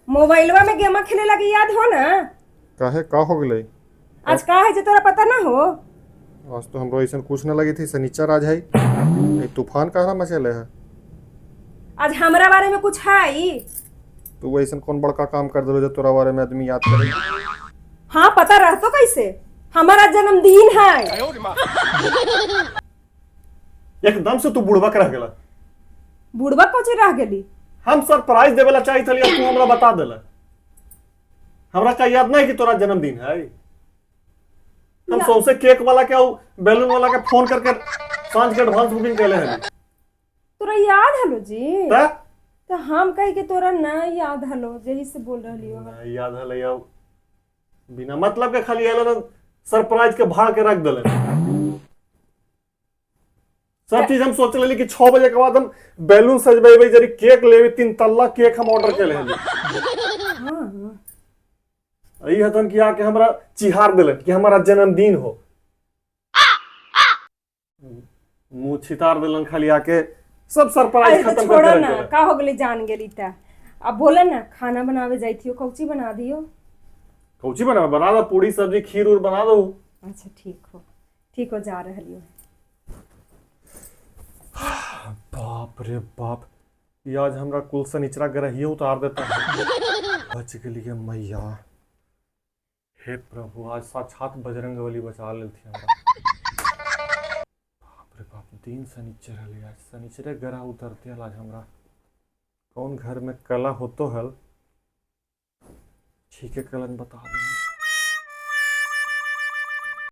मोबाइलवा में गेम खेले लगी याद हो ना? काहे, का हो गेलै? आज का है जे तोरा पता ना हो? आज तो हमरो ऐसन कुछ न लगी थी, शनिचर आज है। ई तूफान कहाँ मचेले है? आज हमरा बारे में कुछ है? तू ऐसन कौन बड़का काम कर देलो जो तोरा बारे में आदमी याद करे? हाँ, पता रहतो कैसे, हमारा जन्मदिन है। एकदम से तू बुढ़बक रह गेला। बुढ़वा कोची रह गेली? हम सरप्राइज देवेला चाहत हली, तू हमरा बता देला। हमरा का याद नहीं कि तोरा जन्मदिन है। हम सौंसे केक वाला के और बैलून वाला के फोन करके सांझ के एडवांस बुकिंग कैले हली। तोरा याद हलो जी? त तो हम कहे के तोरा ना याद हलो, यही से बोल रहली हो। नहीं याद हले। अब बिना मतलब के खाली आयल ना, सरप्राइज के भाड़ के रख देले। सब चीज हम सोच लेली कि 6 बजे के बाद हम बैलून सजबेबै, जरी केक लेबै। तीन तल्ला केक हम ऑर्डर केले हली। ई हतन कि आके हमरा चिहार देले कि हमारा जन्मदिन हो। मुंह छितार देलन खाली आके, सब सरप्राइज अरे तो खत्म छोड़ो करके रख ना। देलन। का हो गेली, जान गेली। ता अब बोला ना, खाना बनावे जाई थी, कौची बना दियो? कौची बना? बना दो पूरी, सब्जी, खीर उर बना दो। अच्छा, ठीक हो, ठीक हो, जा रहली हो। बाप रे बाप, ई आज हमरा कुल से निचरा ग्रहियो उतार देता है। बच गेली मैया। हे प्रभु, आज साक्षात बजरंगबली बचा लेलथि हमरा। बाप रे बाप, दिन शनिचर हले, आज शनिचरे ग्रह उतरते हल। आज हमरा कौन घर में कला होतो हल, ठीक है, कलन बता दे।